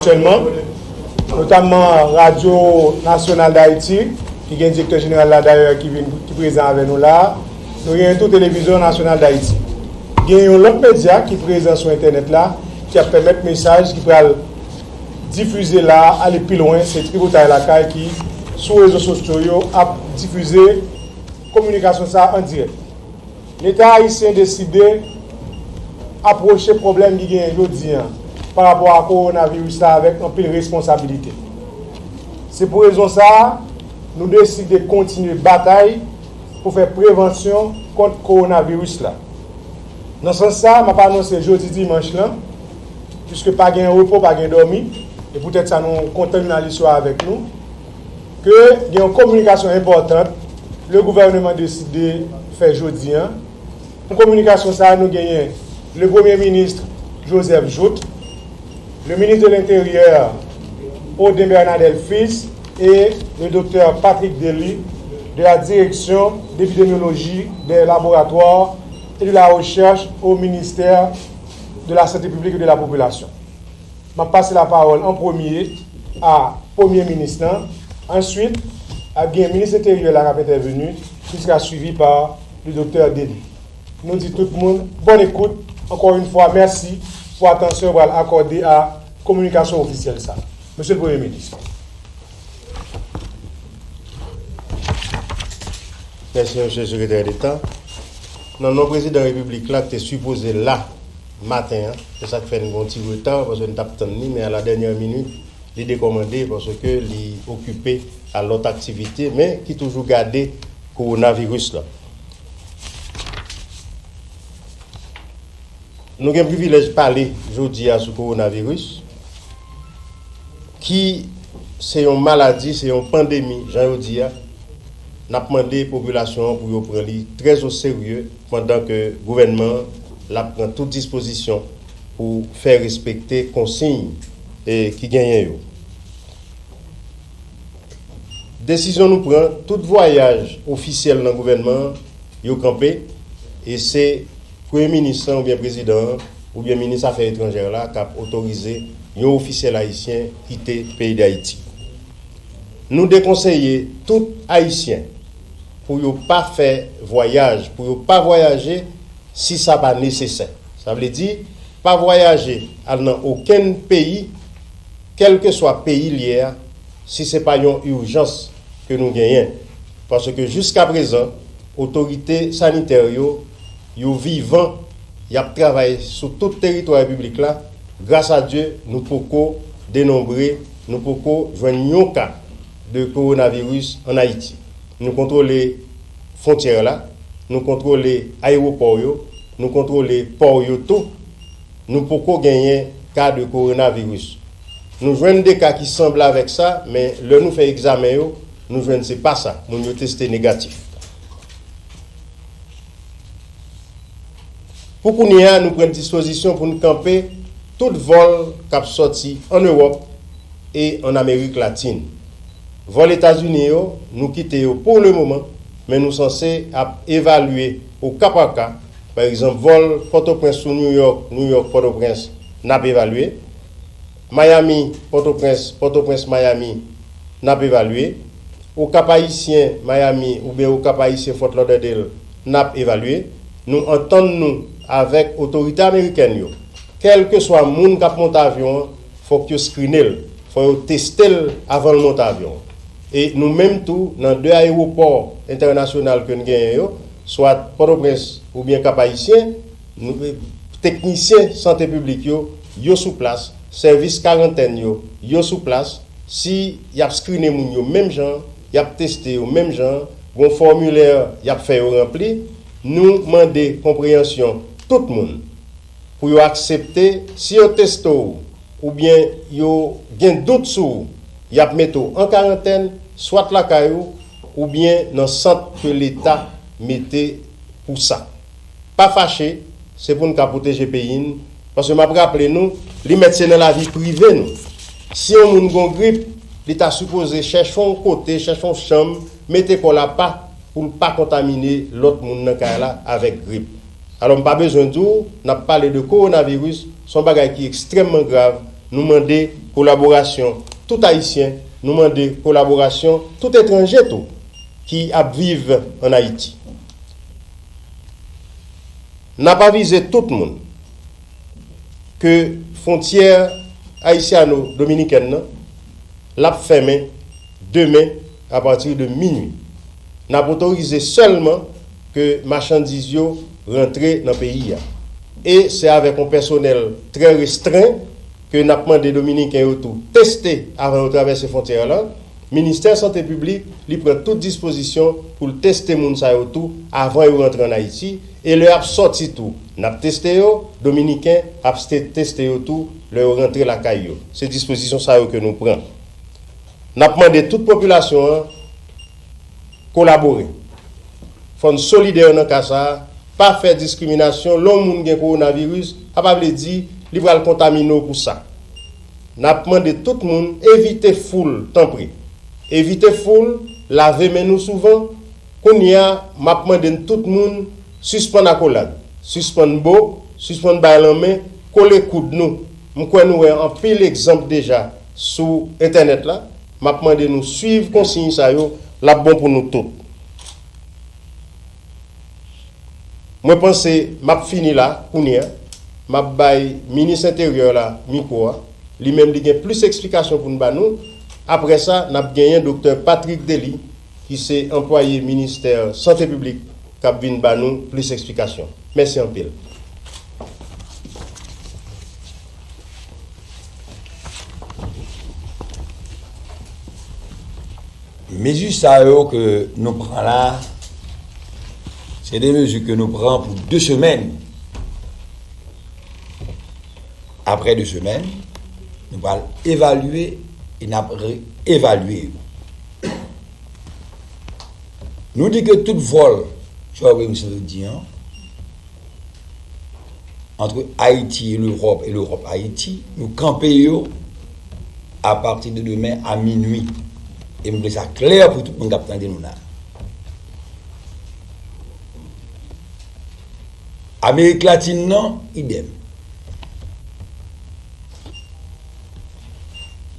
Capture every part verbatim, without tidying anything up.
aktyèlman, notamman Radyo Nasyonal Dayiti, ki gen direktè jeneral la dayè ki vin, ki prezan avè nou la a. Nou gen tou Televizyon Nasyonal Dayiti. Gen yon lòt medya ki prezan sou entènèt la, ki ap pèmèt mesaj ki pral difize la a ale pi lwen, se Tripotay Lakay ki sou rezo sosyo yo ap difize kominikasyon sa a an dirèk. Leta ayisyen deside apwoche pwoblèm ki genyen jodi a pa rapò a kowonaviris la avèk anpil responsabilite. Se pou rezon sa a, nou deside kontinye batay pou fè prevansyon kont kowonaviris la. Nan sans sa a, m ap anonse jodi dimanch lan, piske pa gen repo, pa gen dòmi, e poutèt sa nou kontan jounalis yo avèk nou, ke gen yon kominikasyon enpòtan le gouvèneman deside fè jodi a. Pou kominikasyon sa a, nou genyen le Premye Minis Joseph Jouthe, le Ministre de l'Intérieur Audin Bernadel Fils et le Docteur Patrick Dely de la Direction d'Épidémiologie des Laboratoires et de la Recherche au Ministère de la Santé Publique et de la Population. M ap pase lapawòl an premye a Premye Minis lan, answit ap gen Minis Enteryè la k ap entèveni, ki sera suivi pa le Docteur Dely. Nou di tout moun bòn ekout, ankò yon fwa mèsi pou atansyon yo pral akòde a kominikasyon ofisyèl sa. Mesye le Premye Minis. Mèsi, Mesye Sekretè Deta. Nan non Prezidan Repiblik la, ki te sipoze la maten an, se sa k fè n gen yon ti reta, paske n t ap tann li, men a la dènyè minit, li dekòmande, paske li okipe a lòt aktivite, men ki toujou gade kowonaviris la. Nou gen privilèj pale jodi a sou kowonaviris, ki se yon maladi, se yon pandemi, jan yo di a. N ap mande popilasyon an pou yo pran li trè o serye pandan ke gouvènman an l ap pran tout dispozisyon pou fè respekte konsiy ki genyen yo. Desizyon nou pran, tout vwayaj ofisyèl nan gouvènman an, yo kanpe, e se Premye Minis lan oubyen Prezidan an oubyen Minis Afè Etranjè la k ap otorize yon ofisyèl ayisyen kite peyi Dayiti. Nou dekonseye tout Ayisyen pou yo pa fè vwayaj, pou yo pa vwayaje si sa pa nesesè. Sa vle di, pa vwayaje al nan okenn peyi, kèlkeswa peyi l ye a, si se pa yon ijans ke nou genyen. Paske jiskaprezan, otorite sanitè yo, yo vivan, y ap travay sou tout teritwa repiblik la. Gras a Dye, nou poko denonbre, nou poko jwenn yon ka de kowonaviris ann Ayiti. Nou kontwole fwontyè la, nou kontwole ayewopò yo, nou kontwole pò yo tou. Nou poko genyen ka de kowonaviris. Nou jwenn de ka ki sanble avèk sa, men lè nou fè egzamen yo, nou jwenn se pa sa, moun yo teste negatif. Pou kounye a, nou pran dispozisyon pou n kanpe tout vòl k ap sòti ann Ewòp e ann Amerik Latin. Vòl Etazini yo, nou kite yo pou le moman, men nou sanse ap evalye o ka pa ka. Pa egzanp, vòl Pòtoprens sou Nouyòk, Nouyòk Pòtoprens, n ap evalye. Miami Pòtoprens, Pòtoprens Miami, n ap evalye. Okap Ayisyen Miami oubyen Okap Ayisyen Fort Lauderdale, n ap evalye. Nou antann nou avèk otorite amerikèn yo. Kèlkeswa moun k ap monte avyon an, fòk yo skrine l, fò yo teste l avan l monte avyon an. E nou menm tou, nan de ayewopò entènasyonal ke n genyen yo, swa Pòtoprens oubyen Kap Ayisyen, nou, teknisyen sante piblik yo, yo sou plas, sèvis karantèn yo, yo sou plas. Si y ap skrine moun yo menm jan an, y ap teste yo menm jan an, gen yon fòmilè y ap fè yo ranpli, nou mande konpreyansyon tout moun pou yo aksepte, si yo teste w oubyen yo gen dout sou ou, y ap mete w an karantèn, swat lakay ou, oubyen nan sant ke Leta mete pou sa. Pa fache, se pou n ka pwoteje peyi n, paske m ap raple nou, li mèt se nan lavi prive nou. Si yon moun gon grip, li ta sipoze chèche yon kote, chèche yon chanm, mete kò l apa pou l pa kontamine lòt moun nan kay la avèk grip. Alò, m pa bezwen di w, n ap pale de kowonaviris, se yon bagay ki ekstrèmman grav, nou mande kolaborasyon tout Ayisyen, nou mande kolaborasyon tout etranje tou ki ap viv ann Ayiti. N ap avize tout moun ke fwontyè ayisyano-dominikèn nan, l ap fèmen demen apati de minui. N ap otorize sèlman ke machandiz yo rantre nan peyi a. E se avèk yon pèsonèl trè restren ke n ap mande Dominiken yo tou teste avan yo travèse fwontyè la. Ministè Sante Piblik, li pran tout dispozisyon pou l teste moun sa yo tou avan yo rantre ann Ayiti. E lè y ap sòti tou, n ap teste yo. Dominiken ap ste-, teste yo tou lè yo rantre lakay yo. Se dispozisyon sa yo ke nou pran. N ap mande tout popilasyon an kolabore. Fò n solidè nan ka sa a, pa fè diskriminasyon. Lè yon moun gen kowonaviris, sa pa vle di li pral kontamine w pou sa. N ap mande tout moun evite foul, tanpri. Evite foul, lave men nou souvan. Kounye a, m ap mande n tout moun sispann akolad, sispann bo, sispann bay lanmen, kole koud nou. M kwè nou wè anpil egzanp deja sou entènèt la. M ap mande nou swiv konsiy sa yo, l ap bon pou nou tout. Mwen panse m ap fini la kounye a. M ap bay minis enteryè la mikwo a. Li menm, li gen plis eksplikasyon pou n ba nou. Apre sa, n ap genyen Doktè Patrick Dely, ki se anplwaye ministè sante piblik, k ap vin ba nou plis eksplikasyon. Mèsi anpil. Mezi sa yo ke nou pran la, se de mezi ke nou pran pou de semèn. Apre de semèn, nou pral evalye e n ap re-evalye yo. Nou di ke tout vòl, jan w wè misye di an, entre Haïti et l'Europe et l'Europe Haïti, nou kanpe yo apati de demen a minui. E m vle sa klè pou tout moun k ap tande nou la. Amerik Latin nan, idèm.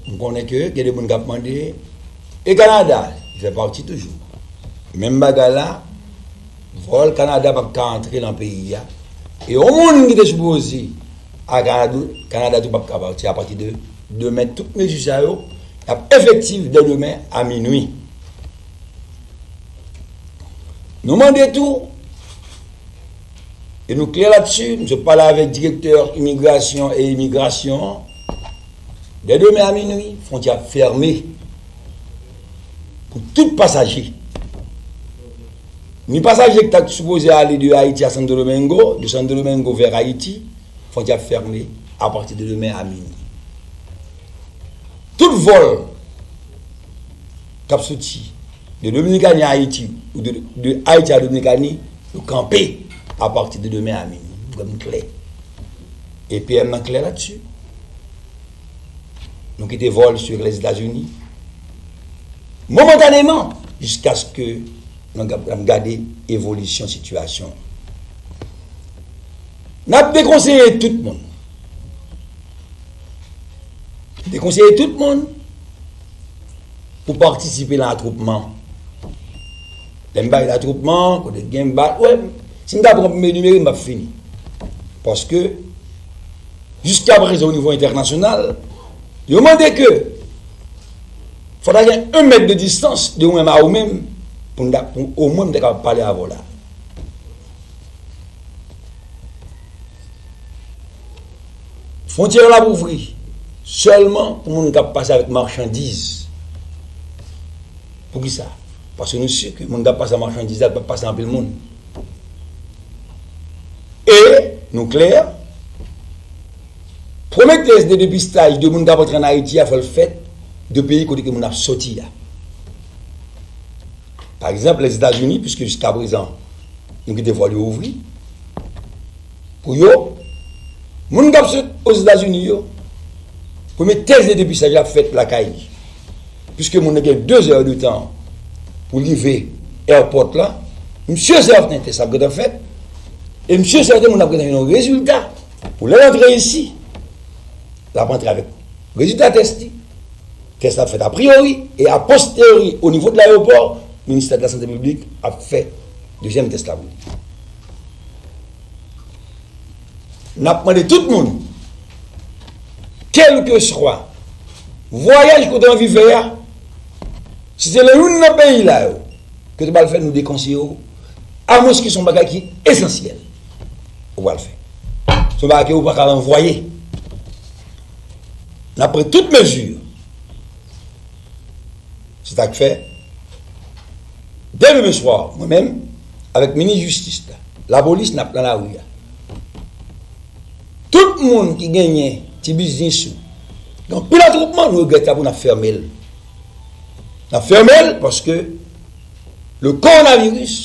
M konnen ke gen de moun k ap mande, e Kanada, li fè pati toujou. Menm bagay la, vòl Kanada p ap ka antre nan peyi a. E yon moun ki te sipoze al Kanada, Kanada tou p ap ka pati apati de demen. Tout mezi sa yo ap efektif de demen a minui. Nou mande tou, e nou klè ladsi, m sot pale avèk direktè imigrasyon e imigrasyon an, dè demen a minui, fwontyè ap fèmen pou tout pasaje. Ni pasaje ki ta sipoze ale de Ayiti a Santo Domingo, de Santo Domingo vers Haïti, fwontyè ap fèmen apati de demen a minui. Tout vòl k ap soti de Dominikani a Ayiti ou de, de Ayiti a Dominikani, yo kanpe apati de demen a minui. Pwoblèm klè. E P M nan klè ladsi. Nou kite vòl sou Lèzetazini momantaneman, jiskaske nou ap, ap gade evolisyon sitiyasyon. N ap dekonseye tout moun. Dekonseye tout moun pou patisipe nan atwoupman. Lè m bay atwoupman, kote gen bal, wè, si m ta pran premye nimewo, m p ap fini. Paske, jiskaprezan, o nivo entènasyonal, yo mande ke fò ta gen yon mèt de distans de ou menm a ou menm pou n ta, pou omwen m ta kapab pale avè w la. Fwontyè yo la pou ouvri sèlman pou moun k ap pase avèk machandiz. Poukisa? Paske nou si ke moun k ap pase ak machandiz la, l p ap pase anpil moun. E nou klè, premye tès de depistaj de moun k ap antre ann Ayiti a, fò l fèt de peyi kote ke moun ap soti a. Pa egzanp, Lèzetazini, piske jiskaprezan, nou kite vòl yo ouvri pou yo, moun k ap sot Ozetazini yo, premye tès de depistaj la ap fèt lakay li. Piske moun nan gen de zè de tan pou rive airport la, m si sèten tès la ap gentan fèt, e m si sèten moun ap gentan gen yon rezilta pou lè l antre isi, l ap antre avèk Rezilta tès li, tès la ap fèt apriyori, e aposteori, o nivo de layewopò, ministè de la sante piblik ap fè dezyèm tès la pou li. N ap mande tout moun, kèlkeswa vwayaj ke w te anvi fè a, si se nan youn nan peyi la yo ke w te pral fè, nou dekonseye w, amwens ke se yon bagay ki esansyèl ou pral fè. Se yon bagay ke ou pa ka ranvwaye. N ap pran tout mezi. Se sa k fè, demen swa, mwen menm, avèk minis jistis la, lapolis, n ap nan lari a. Tout moun ki genyen ti biznis ou gen anpil atwoupman, nou regrèt sa pou n ap fèmen l. N ap fèmen l paske le coronavirus,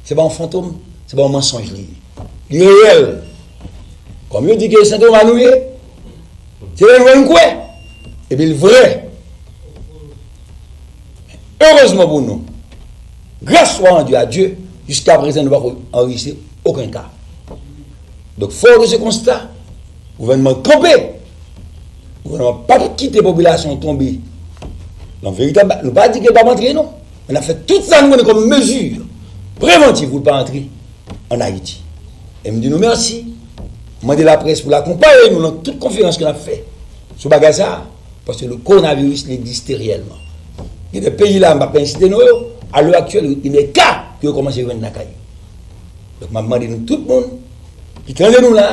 se pa yon fantom, se pa yon mansonj li ye. Li reyèl. Kòm yo di ke se Sentoma nou ye, se lè nou wè nou kwè. Epi l vrè. Erezman pou nou, grâce soit rendue à Dieu, jiska prezan nou pako anrejistre okenn ka. Donk, fort de ce constat, gouvènman kanpe. Gouvènman p ap kite popilasyon tonbe nan veritab. Nou pa di ke l p ap antre, non. Men n ap fè tout sa nou konnen kòm mezi prevantiv pou l pa antre ann Ayiti. E m di nou mèsi. M mande laprès pou l akonpaye nou nan tout konferans ke n ap fè sou bagay sa a. Paske le coronavirus li egziste reyèlman. Gen de peyi la, m p ap ka site non yo, a lè aktyèl, gen de ka ke yo kòmanse jwenn lakay yo. Donk, m ap mande nou tout moun ki tande nou la,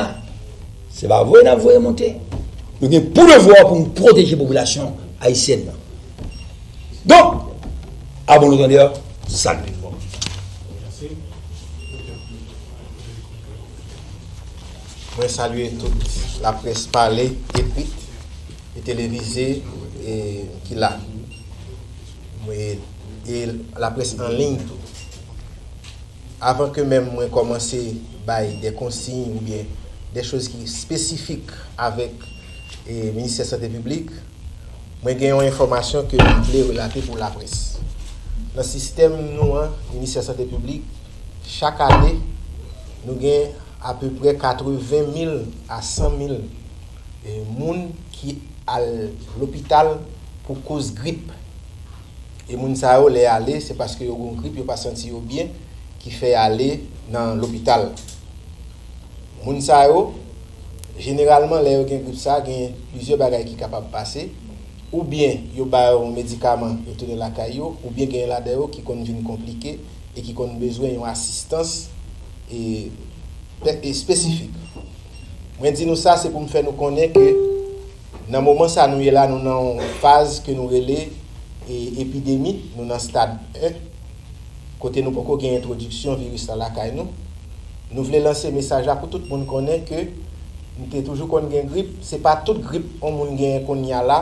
se pa voye n ap voye monte. Nou gen pou devwa pou nou pwoteje popilasyon ayisyèn nan. Donk, a bon entendeur, salut. Mwen salye tout laprès pale, ekrit e televize e ki la. Mwen, e laprès an liy tou. Avan ke menm mwen kòmanse bay de konsiy oubyen de choz ki espesifik avèk e, Ministè Sante Piblik, mwen gen yon enfòmasyon ke m vle relate pou laprès. Nan sistèm nou an, Ministè Sante Piblik, chak ane, nou gen apeprè katreven mil a san mil e, moun ki al lopital pou koz grip. E moun sa yo, lè y ale, se paske yo gen yon grip, yo pa santi yo byen, ki fè y ale nan lopital. Moun sa yo, jeneralman, lè yo gen grip sa, gen plizyè bagay ki kapab pase. Oubyen yo ba yo yon medikaman, yo tounen lakay yo, oubyen gen ladan yo ki konn vin konplike e ki konn bezwen yon asistans e, pe- espesifik. Mwen di nou sa, se pou m fè nou konnen ke nan moman sa nou ye la, nou nan yon faz ke nou rele e, epidemi, nou nan stad en, kote nou poko gen entwodiksyon viris la lakay nou. Nou vle lanse mesaj la pou tout moun konnen ke nou te toujou konn gen grip. Se pa tout grip yon moun genyen kounye a la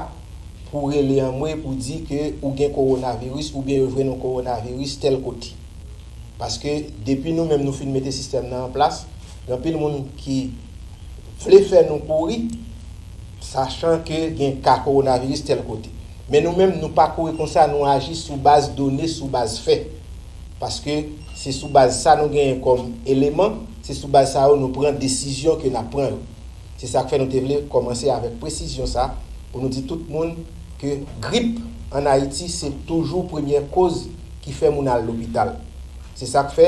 pou rele anmwe pou di ke ou gen kowonaviris oubyen yo jwenn yon kowonaviris tèl kote. Paske depi nou menm nou fin mete sistèm nan an plas, gen anpil moun ki vle fè nou kouri, sachan ke gen ka kowonaviris tèl kote. Men nou menm, nou pa kouri konsa, nou aji sou baz done, sou baz fè. Paske se sou baz sa nou genyen kòm eleman, se sou baz sa yo nou pran desizyon ke n ap pran yo. Se sa k fè nou te vle kòmanse avèk presizyon sa, pou nou di tout moun ke grip ann Ayiti se toujou premyè koz ki fè moun al lopital. Se sa k fè,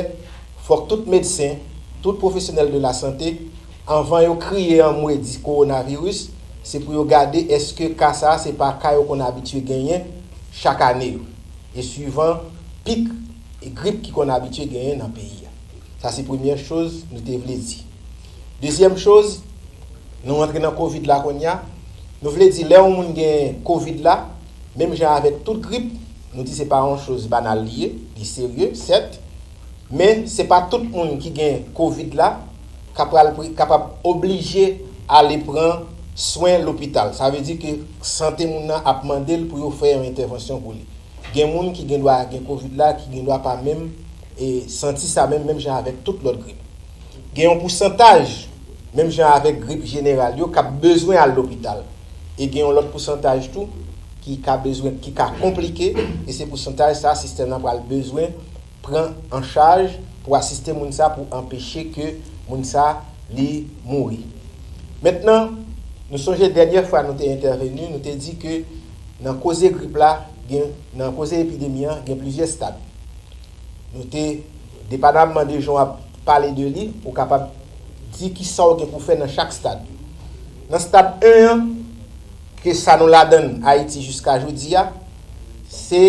fòk tout medsen, tout pwofesyonèl de lasante, anvan yo kriye anmwe di kowonaviris, se pou yo gade èske ka sa a se pa ka yo konn abitye genyen chak ane yo, e swivan pik e grip ki konn abitye genyen nan peyi a. Sa se premyè choz nou te vle di. Dezyèm choz, nou antre nan kovid la kounye a. Nou vle di lè yon moun gen kovid la, menm jan avèk tout grip, nou di se pa yon choz banal li ye, li serye, sèt, men se pa tout moun ki gen kovid la k ap pral pri- kapab oblije ale pran swen lopital. Sa vle di ke sante moun nan ap mande l pou yo fè yon entèvansyon pou li. Gen moun ki gen dwa gen kovid la, ki gen dwa pa menm e, santi sa menm, menm jan avèk tout lòt grip. Gen yon pousantaj, menm jan avèk grip jeneral yo, k ap bezwen al lopital. E gen yon lòt pousantaj tou ki ka bezwen, ki ka konplike, e se pousantaj sa sistèm nan pral bezwen pran an chaj pou asiste moun sa, pou anpeche ke moun sa li mouri. Mentnan, Nou sonje dènyè fwa nou te entèveni, nou te di ke nan koze grip la, gen, nan koze epidemi an, gen plizyè stad. Nou te, depandaman de jan w ap pale de li, ou kapab di ki sa w gen pou fè nan chak stad. Nan stad en an, ke sa nou ladann Ayiti jiska jodi a, se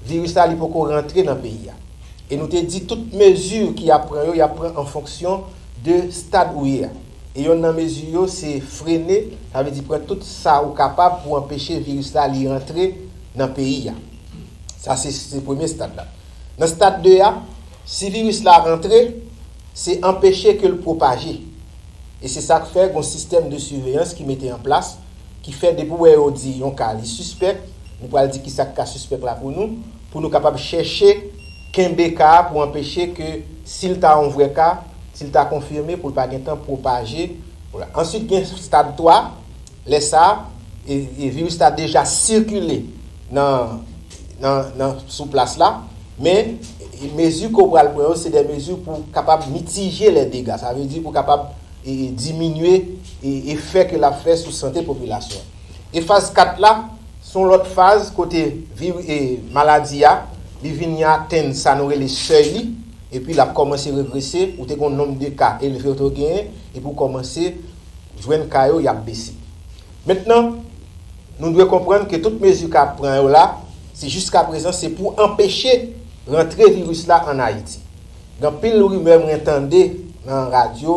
viris la li poko rantre nan peyi a. E nou te di tout mezi ki ap pran yo, y ap pran an fonksyon de stad ou ye a. E yonn nan mezi yo se frene, sa vle di pran tout sa ou kapab pou anpeche viris la li rantre nan peyi a. Sa se, se premye stad la. Nan stad de a, si viris la rantre, se anpeche ke l pwopaje. E se sa k fè gon sistèm de siveyans ki mete an plas, ki fè depi w wè yo di yon ka li sispèk, nou pral di ki sa k ka sispèk la pou nou, pou nou kapab chèche kenbe ka a pou anpeche ke si l ta yon vrè ka, si l ta konfime, pou l pa gentan pwopaje. Vwala. Answit, gen stad twa, lè sa a, e, e viris la deja sikile nan, nan, nan sou plas la, men e mezi ke w pral pran yo, se de mezi pou kapab mitije lè dega. Sa vle di pou kapab e, e, diminye e, efè ke l ap fè sou sante popilasyon. E faz kat la, se yon lòt faz kote viri, e, maladi a, li vin atenn sa nou rele sèy li, epi l ap kòmanse regrese, ou te gen yon nonb de ka elve ou te genyen, epi w kòmanse jwenn ka yo, y ap bese. Mentnan, nou dwe konprann ke tout mezi k ap pran yo la, se jiska prezan, se pou anpeche rantre viris la ann Ayiti. Gen anpil rimè mwen tande nan radyo,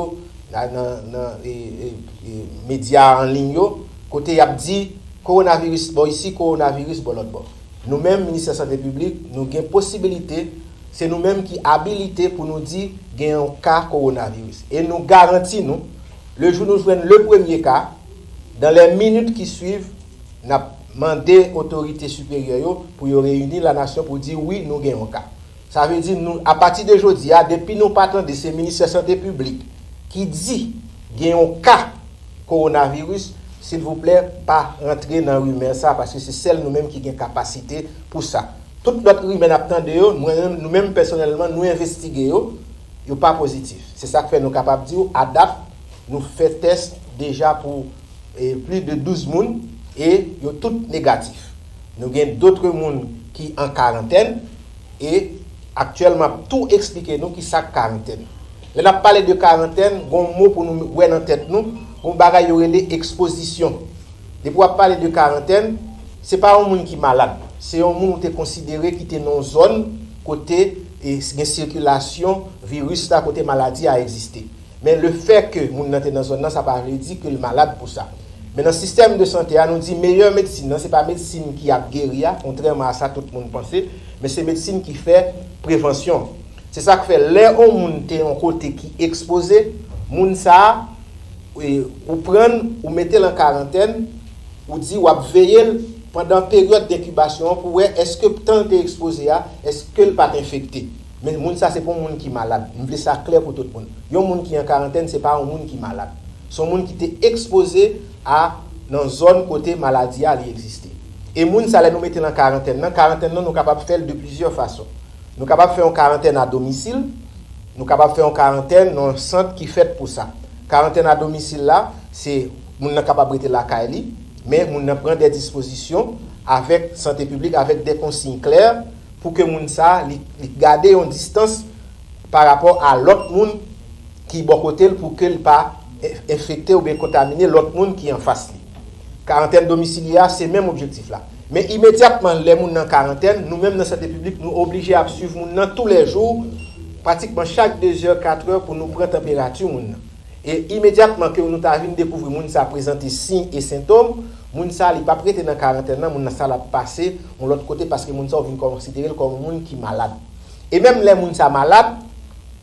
nan, nan, nan e, e, e, medya an liy yo, kote y ap di kowonaviris bò isi, kowonaviris bò lòt bò. Nou menm, Ministè Sante Piblik, nou gen posibilite, se nou menm ki abilite pou nou di gen yon ka kowonaviris. E nou garanti nou, le jou nou jwenn le premye ka, dans les minutes qui suivent, n ap mande otorite siperyè yo pou yo reyini lanasyon pou di wi, nou gen yon ka. Sa vle di nou, apati de jodi a, depi nou pa tande se Ministè Sante Piblik ki di gen yon ka kowonaviris, silvouplè, pa rantre nan rimè sa, paske se sèl nou menm ki gen kapasite pou sa. Tout lòt rimè n ap tande yo, mwen menm, nou menm pèsonèlman, nou envestige yo, yo pa pozitif. Se sa k fè nou kapab di w, a dat, nou fè tès deja pou e, plis de douz moun e yo tout negatif. Nou gen dòt moun ki an karantèn e aktyèlman ap tou eksplike nou ki sa k karantèn. Lè n ap pale de karantèn, gon mo pou nou wè nan tèt nou, gon bagay yo rele ekspozisyon. Depi w ap pale de karantèn, se pa yon moun ki malad. Se yon moun ou te konsidere ki te nan yon zòn kote e, gen sikilasyon viris la, kote maladi a egziste. Men lefètke moun nan te nan zòn nan, sa pa vle di ke l malad pou sa. Men nan sistèm de sante a, nou di meyè medsin nan, se pa medsin ki ap geri a, kontrèman a sa tout moun panse, men se medsin ki fè prevansyon. Se sa k fè, lè yon moun te yon kote ki ekspoze, moun sa a, e, ou pran l, ou mete l an karantèn, ou di w ap veye l pandan peryòd denkibasyon an pou wè èske tan l te ekspoze a, èske l pa t enfekte. Men moun sa se pa yon moun ki malad. M vle sa klè pou tout moun. Yon moun ki an karantèn, se pa yon moun ki malad. Se yon moun ki te ekspoze a nan zòn kote maladi a li egziste. E moun sa, lè nou mete l an karantèn nan, karantèn nan, nou kapab fè l de plizyè fason. Nou kapab fè yon karantèn a domisil, nou kapab fè yon karantèn nan yon sant ki fèt pou sa. Karantèn a domisil la, se moun nan kapab rete lakay li, men moun nan pran de dispozisyon avèk sante piblik, avèk de konsiy klè pou ke moun sa, li, li gade yon distans pa rapò a lòt moun ki bò kote l pou ke l pa en-, enfekte oubyen kontamine lòt moun ki anfas li. Karantèn domisilye a, se menm objektif la. Men imedyatman lè moun nan karantèn, nou menm nan sante piblik, nou oblije ap swiv moun nan toulèjou, pratikman chak dezè, katrè pou nou pran tanperati moun nan. E imedyatman ke nou ta vin dekouvri moun sa prezante siy e sentòm, moun sa li p ap rete nan karantèn nan, moun nan sa l ap pase yon lòt kote paske moun sa ou vin konsidere l kòm yon moun ki malad. E menm lè moun sa malad,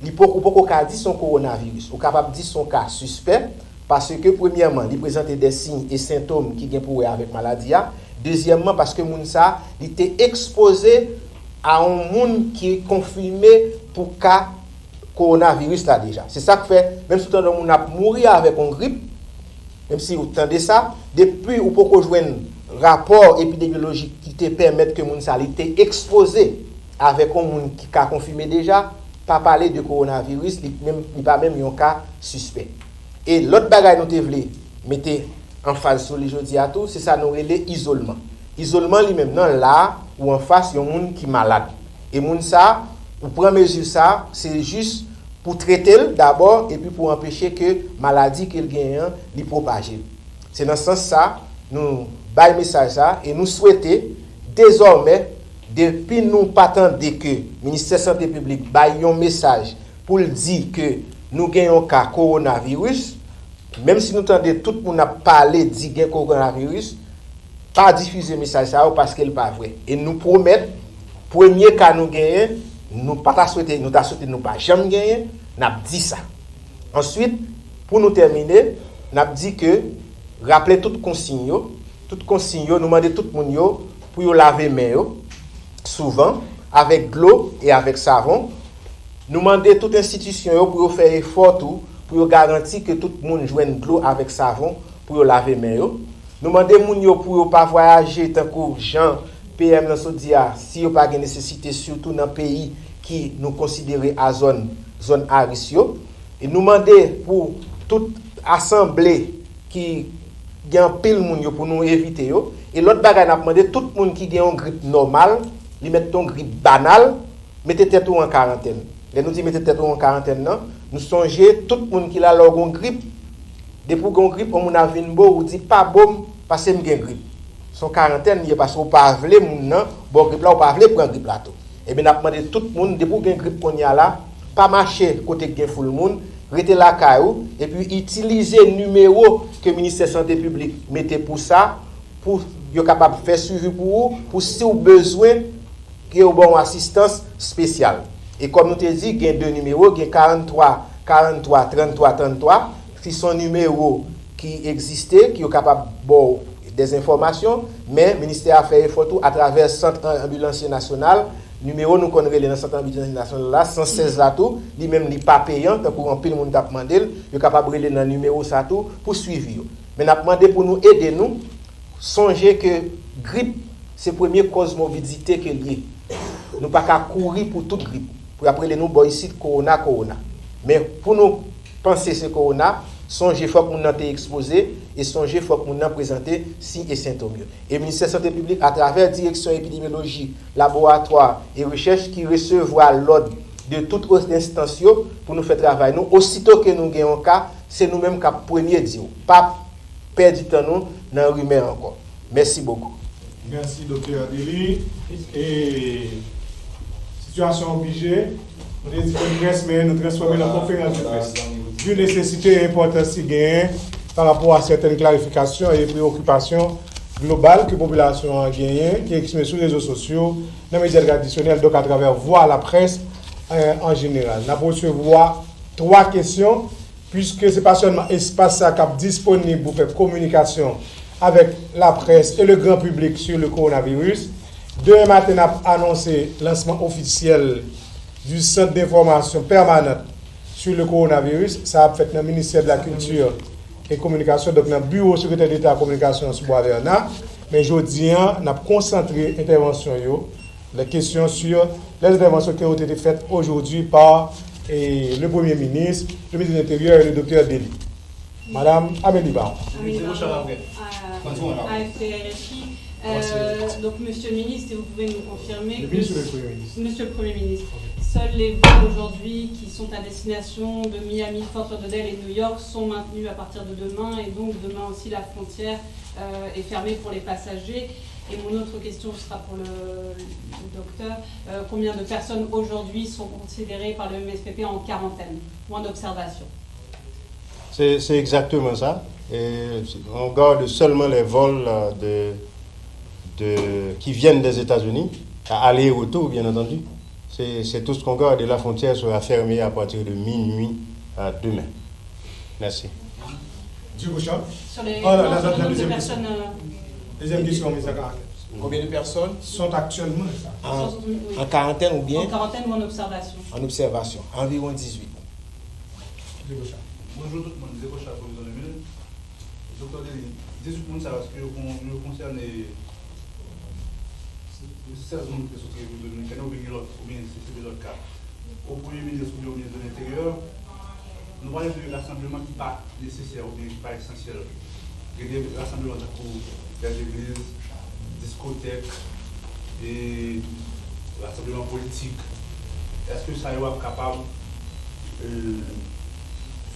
li poko, ou poko ka di se yon kowonaviris. Ou kapab di se yon ka sispè, paske premyèman, li prezante de siy e sentòm ki gen pou wè avèk maladi a. Dezyèmman, paske moun sa, li te ekspoze a yon moun ki konfime pou ka kowonaviris la deja. Se sa k fè, menm si w tande yon moun ap mouri avèk yon grip, menm si w tande sa, depi ou poko jwenn rapò epidemyolojik ki te pèmèt ke moun sa li te ekspoze avèk yon moun ki ka konfime deja, pa pale de kowonaviris, li menm, li pa menm yon ka sispè. E lòt bagay nou te vle mete anfaz sou li jodi a tou, se sa nou rele izolman. Izolman li menm nan la ou anfas yon moun ki malad. E moun sa, ou pran mezi sa, se jis pou trete l dabò epi pou anpeche ke maladi ke l genyen an, li pwopaje l. Se nan sans sa, nou bay mesaj sa e nou swete, dezòmè, depi nou pa tande ke Ministè Sante Piblik bay yon mesaj pou l di ke nou gen yon ka kowonaviris, menm si nou tande tout moun ap pale di gen kowonaviris, pa difize mesaj sa yo paske l pa vre. E nou pwomèt, premye ka nou genyen, nou pa ta swete, nou ta swete nou pa janm genyen, n ap di sa. Answit, pou nou tèmine, n ap di ke, raple tout konsiy yo, tout konsiy yo, nou mande tout moun yo pou yo lave men yo souvan, avèk dlo e avèk savon. Nou mande tout enstitisyon yo pou yo fè efò tou, pou yo garanti ke tout moun jwenn dlo avèk savon pou yo lave men yo. Nou mande moun yo pou yo pa vwayaje tankou jan P M nan sot di a, si yo pa gen nesesite, sitou nan peyi ki nou konsidere a zòn, zòn a ris yo. E nou mande pou tout asanble ki gen anpil moun yo pou nou evite yo. E lòt bagay n ap mande tout moun ki gen yon grip nòmal, li mèt yon grip banal, mete tèt ou an karantèn. Lè nou di mete tèt ou an karantèn nan, nou sonje tout moun ki la lè w gen yon grip, depi w gen yon grip, yon moun ap vin bo w, ou di pa bo m, paske m gen grip. Se yon karantèn li ye paske w pa vle moun nan ba w grip la, ou pa vle pran grip la tou. Ebyen n ap mande tout moun, depi w gen grip kounye a la, pa mache kote k gen foul moun, rete lakay ou, epi itilize nimewo ke Ministè Sante Piblik mete pou sa, pou yo kapab fè swivi pou ou, pou si w bezwen ke yo ba w asistans espesyal. E kòm nou te di, gen de nimewo, gen karant twa, karant twa, trann twa, trann twa, ki se yon nimewo ki egziste, ki yo kapab ba w dèzenfòmasyon, men ministè a fè efò tou atravè Sant Anbilansye Nasyonal, nimewo nou konn rele nan Sant Anbilansye Nasyonal la, san sèz la tou, li menm li pa peyan, tankou anpil moun t ap mande l, yo kapab rele nan nimewo sa tou pou swivi yo. Men n ap mande pou nou ede nou, sonje ke grip se premye kòz mòbidite ke l ye. Nou pa ka kouri pou tout grip, pou y ap rele nou bò isit kowona, kowona. Men pou nou panse se kowona, sonje fòk moun nan te ekspoze, e sonje fòk moun nan prezante siy e sentòm yo. E Ministè Sante Piblik, atravè Direksyon Epidemyoloji, Laboratwa e Rechèch ki resevwa lòd de tout enstans yo pou nou fè travay nou, osito ke nou gen yon ka, se nou menm k ap premye di w. Pa pèdi tan nou nan rimè ankò. Mèsi bokou. Mèsi, Doktè Dely. E sitiyasyon oblije, nou te di konn près, men nou transfòme l an konferans de près. Vu nesesite e enpòtans ki genyen pa rapò a sètèn klarifikasyon e preyokipasyon global ke popilasyon an genyen, ki eksprime sou rezo sosyo, nan medya tradisyonèl, donk atravè vwa laprès, eh, an jeneral. N ap resevwa twa kesyon, puiske se pa sèlman espas sa k ap disponib pou fè kominikasyon avèk laprès e le gran piblik sur le coronavirus. Demen maten, n ap anonse lansman ofisyèl du Centre d'Information Permanente sur le Coronavirus. Sa ap fèt nan Ministè de la Kilti e Kominikasyon, donk nan biwo Sekretè Deta Kominikasyon sou Bwa Vèna. Men jodi a, n ap konsantre entèvansyon yo, les questions sur les interventions qui ont été faites aujourd'hui par, eh, le Premier ministre, le ministre de l'Intérieur et le docteur Dely. Madame Amélie Baron. Amélie Baron, euh, A F P R F I. Euh, donc, Monsieur le ministre, si vous pouvez nous confirmer que Monsieur le Premier ministre. Monsieur le Premier ministre, seules les vols aujourd'hui qui sont à destination de Miami, Fort Lauderdale et New York sont maintenus à partir de demain, et donc demain aussi la frontière, euh, est fermée pour les passagers. Et mon autre question sera pour le, le docteur. Euh, combien de personnes aujourd'hui sont considérées par le M S P P en quarantaine ou en observation? C'est, c'est exactement ça. Et on garde seulement les vols, euh, de, de, qui viennent des États-Unis, à aller et retour, bien entendu. C'est, c'est tout ce qu'on garde. Et la frontière sera fermée à partir de minuit, euh, demain. Merci. Dieu Bouchard. Sur les Ah, la, la, la, la, le nombre de deuxième question. Personnes, euh, deuxième question, mais ça va. Combien de personnes sont actuellement là? En, soixante mille, oui. En quarantaine ou bien? En quarantaine ou en observation? En observation, environ dix-huit. Dieu Bouchard. Bonjou tout moun, Dieu Bouchard, pwofesè Emil. Doktè Dely, dizwit moun sa yo, èske yo kon-, yo konsène sèz moun ki te soti Repiblik Dominikèn oubyen gen lòt, oubyen se, se de lòt ka? Ou premye minis oubyen ou minis de lenteryè, nou pale de rasanbleman ki pa nesesè oubyen ki pa esansyèl. Gen de rasanbleman tankou lèzegliz, diskotèk, e rasanbleman politik. Èske sa yo ap kapab e,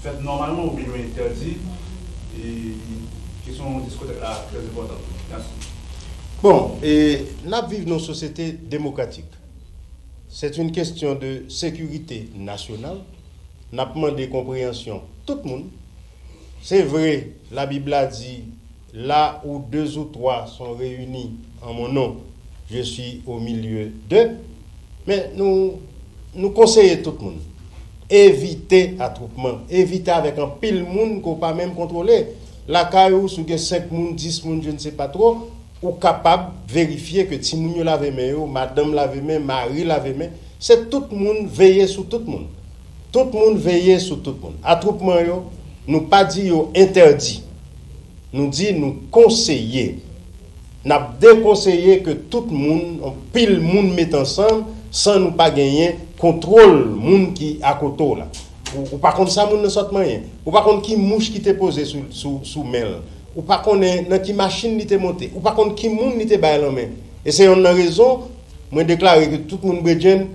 fèt nòmalman oubyen yo entèdi? E kesyon diskotèk la trè enpòtan tou. Mèsi. Bon, e n ap viv nan yon sosyete demokratik. C'est une question de sécurité nationale. N ap mande konpreyansyon tout moun. Se vre, Labib la di, là où deux ou trois sont réunis en mon nom, je suis au milieu d'eux. Men nou, nou konseye tout moun, evite atwoupman, evite avèk anpil moun ke w pa menm kontwole. Lakay ou, si w gen senk moun, dis moun, je ne sais pas trop, ou kapab verifye ke timoun yo lave men yo, madanm lave men, mari lave men. Se tout moun veye sou tout moun. Tout moun veye sou tout moun. Atwoupman yo, nou pa di yo entèdi. Nou di nou konseye. N ap dekonseye ke tout moun, yon pil moun met ansanm, san nou pa genyen kontwòl moun ki akote w la. Ou, ou pa konn sa moun nan sot manyen. Ou pa konn ki mouch ki te poze sou, sou, sou men l. Ou pa konnen nan ki machin li te monte. Ou pa konn ki moun li te bay lanmen. E se yonn nan rezon mwen deklare ke tout moun bredjenn,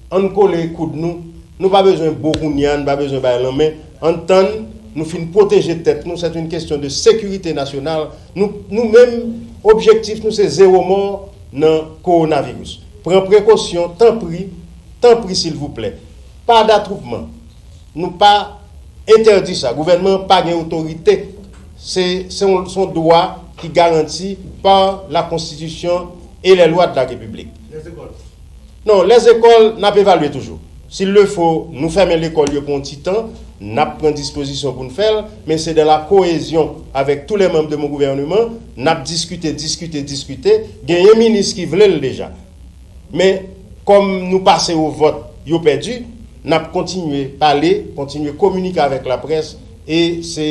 ann kole koud nou. Nou pa bezwen bo kounye a, nou pa bezwen bay lanmen. Ann tann, nou fin pwoteje tèt nou. C'est une question de sécurité nationale. Nou, nou menm, objektif nou se zewo mò nan kowonaviris. Pran prekosyon, tanpri, tanpri silvouplè. Pa datwoupman. Nou pa entèdi sa. Gouvènman an pa gen otorite. Se, se yon, se yon dwa ki garanti par la Constitution et les lois de la République. Lèzekòl. Non, lèzekòl, n ap evalye toujou. S'il le faut, nou fèmen lekòl yo pou yon ti tan, n ap pran dispozisyon pou n fè l, men se dans la cohésion avec tous les membres de mon gouvernement, n ap diskite, diskite, diskite. Genyen minis ki vle l deja. Men, kòm nou pase o vòt, yo pèdi, n ap kontinye pale, kontinye kominike avèk laprès, e se,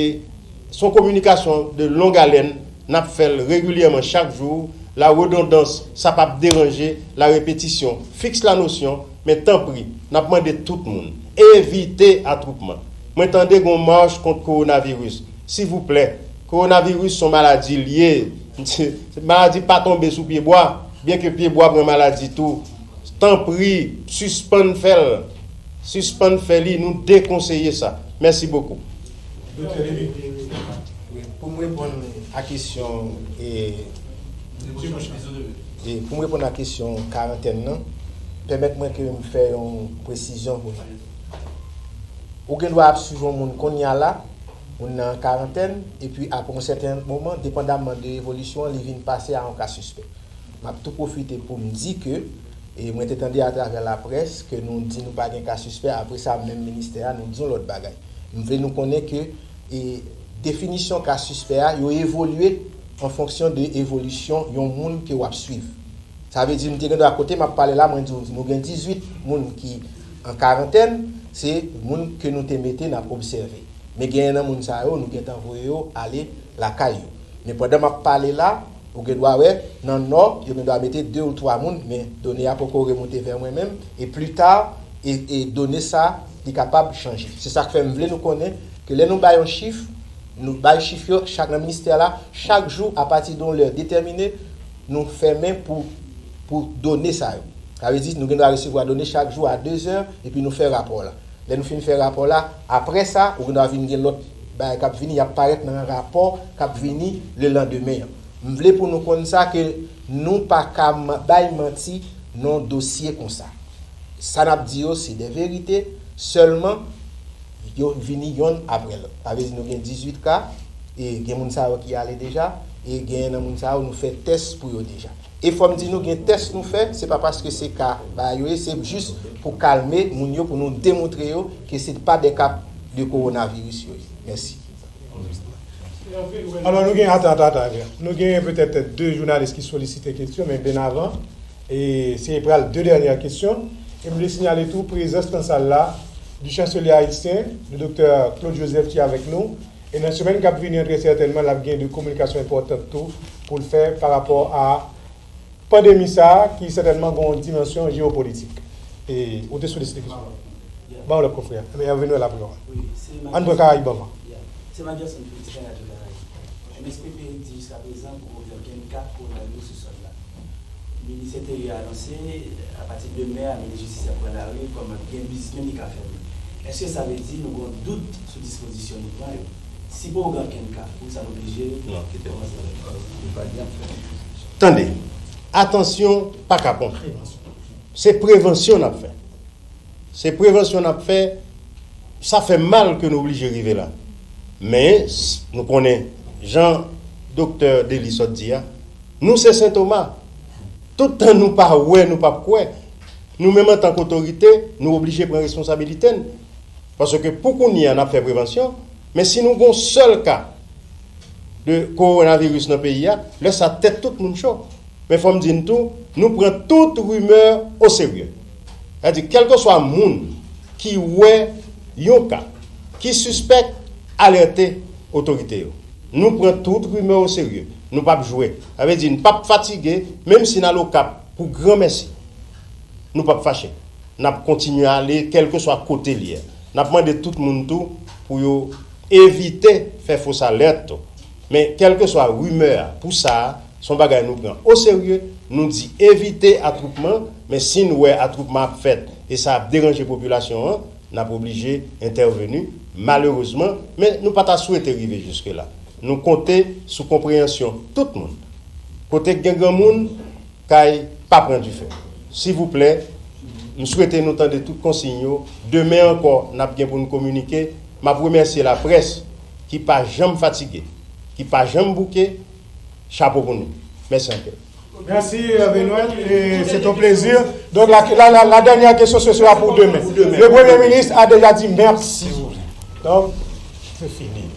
se yon kominikasyon de longue haleine, n ap fè l regilyèman chak jou, la redondance, sa p ap deranje, la répétition fixe la notion, men tanpri, n ap mande tout moun, evite atwoupman. Mwen tande gen yon mach kont kowonaviris. Silvouplè, kowonaviris se yon maladi l ye. Maladi pa tonbe sou pyebwa, byenke pyebwa pran maladi tou. Tanpri, sispann fè l. Sispann fè li, nou dekonseye sa. Mèsi bokou. Doktè Lévy. Wi, pou m reponn a kesyon, e, e, pou m reponn a kesyon karantèn nan, pèmèt mwen ke m fè yon presizyon pou nou. Ou gen dwa ap swiv yon moun kounye a la, moun nan an karantèn, epi apre yon sèten moman, depandamman de evolisyon an, li vin pase a yon ka sispè. M ap tou pwofite pou m di ke, e mwen te tande atravè laprès ke nou di nou pa gen ka sispè, apre sa, menm ministè a, nou di yon lòt bagay. M vle nou konnen ke, e, definisyon ka sispè a, yo evolye an fonksyon de evolisyon yon moun ke w ap swiv. Sa vle di, m te gen dwa kote m ap pale la, mwen di w, nou gen dizuit moun ki an karantèn, se moun ke nou te mete n ap obsève. Men genyen nan moun sa yo, nou gentan voye yo ale lakay yo. Men pandan m ap pale la, ou gen dwa wè, nan Nò, yo gen dwa mete de ou twa moun, men done a poko remonte vè mwen menm, e pli ta, e, e done sa, li kapab chanje. Se sa k fè m vle nou konnen ke lè nou bay yon chif, nou bay chif yo, chak nan ministè la, chak jou, apati de yon lè detèmine, nou fèmen pou, pou done sa yo. Sa vle di, nou gen dwa resevwa done chak jou a de zè, epi nou fè rapò la. Lè nou fin fè rapò la, apre sa, ou gen dwa vin gen lòt bagay k ap vini, y ap parèt nan rapò k ap vini lelandemen an. M vle pou nou konn sa ke nou pa ka ma-, bay manti nan dosye konsa. Sa n ap di yo, se de verite, sèlman yo vini yonn apre lòt. Sa vle di nou gen dizuit ka, e gen moun sa yo ki ale deja, e gen nan moun sa yo nou fè tès pou yo deja. E fò m di nou, gen tès nou fè, se pa paske se ka bagay yo ye, se jis pou kalme moun yo, pou nou demontre yo ke se pa de ka de kowonaviris yo ye. Mèsi. Alò, nou gen, atan, atan, atan, atan. Nou gen petèt de jounalis ki solisite kesyon, men byen avan, e se pral de dènyè kesyon. E m vle siyale tou prezans nan sal la di chanselye ayisyen, le doktè Claude Joseph ki avèk nou. E nan semèn k ap vini an, trè sètènman, l ap gen de kominikasyon enpòtan tou pou l fè pa rapò a pandemi sa a, ki sètènman gen yon dimansyon jewopolitik. E ou te solisite kesyon. Ba w lòt konfrè. Ebyen, Hervé Noël ap reponn. Ann pran Karayib anvan. Se Magelson ki te fè radyo Karayib. M S P P di jiskaprezan poko gen okenn ka kowonaviris sou sòl la. Minis Enteryè anonse, apati demen a, minis jistis ap pran lari, kòm gen biznis menm li ka fèmen. Èske sa vle di nou gen yon dout sou dispozisyon nou pran yo? Si poko gen okenn ka, poukisa nou oblije Non, kite. Kòmanse? Tande, atansyon pa kapon. Se prevansyon n ap fè. Se prevansyon n ap fè. Sa fè mal ke nou oblije rive la. Men, s- nou konnen, jan Doktè Dely sot di a, nou se Sen Toma. Tout tan nou pa wè, nou p ap kwè. Nou menm antank otorite, nou oblije pran responsabilite n. Paske pou kounye a, n ap fè prevansyon, men si nou gon sèl ka de kowonaviris nan peyi a, lè sa tèt tout moun cho. Men fò m di n tou, nou pran tout rimè oserye. Sa di, kèlkeswa moun ki wè yon ka, ki sispèk, alète otorite yo. Nou pran tout rimè oserye. Nou p ap jwe. Sa vle di, n p ap fatige, menm si n al Okap pou granmèsi. Nou p ap fache. N ap kontinye ale, kèlkeswa kote l ye. N ap mande tout moun tou pou yo evite fè fos alèt tou. Men kèlkeswa rimè a, pou sa a, se yon bagay nou pran oserye, nou di evite atwoupman, men si n wè atwoupman ap fèt e sa ap deranje popilasyon an, n ap oblije entèveni, malerezman, men nou pa ta swete rive jiske la. Nou konte sou konpreyansyon tout moun. Kote k gen granmoun, kay pa pran dife. Silvouplè, m swete nou tande tout konsiy yo. Demen ankò, n ap gen pou n kominike. M ap remèsye laprès ki pa janm fatige, ki pa janm bouke. Chapo pou nou. Mèsi anpil. Merci, euh, Benoît, et c'est un plaisir. Donc, la, la, la, la dernière question, ce sera pour demain. Le Premier ministre a déjà dit merci. Donc, c'est fini.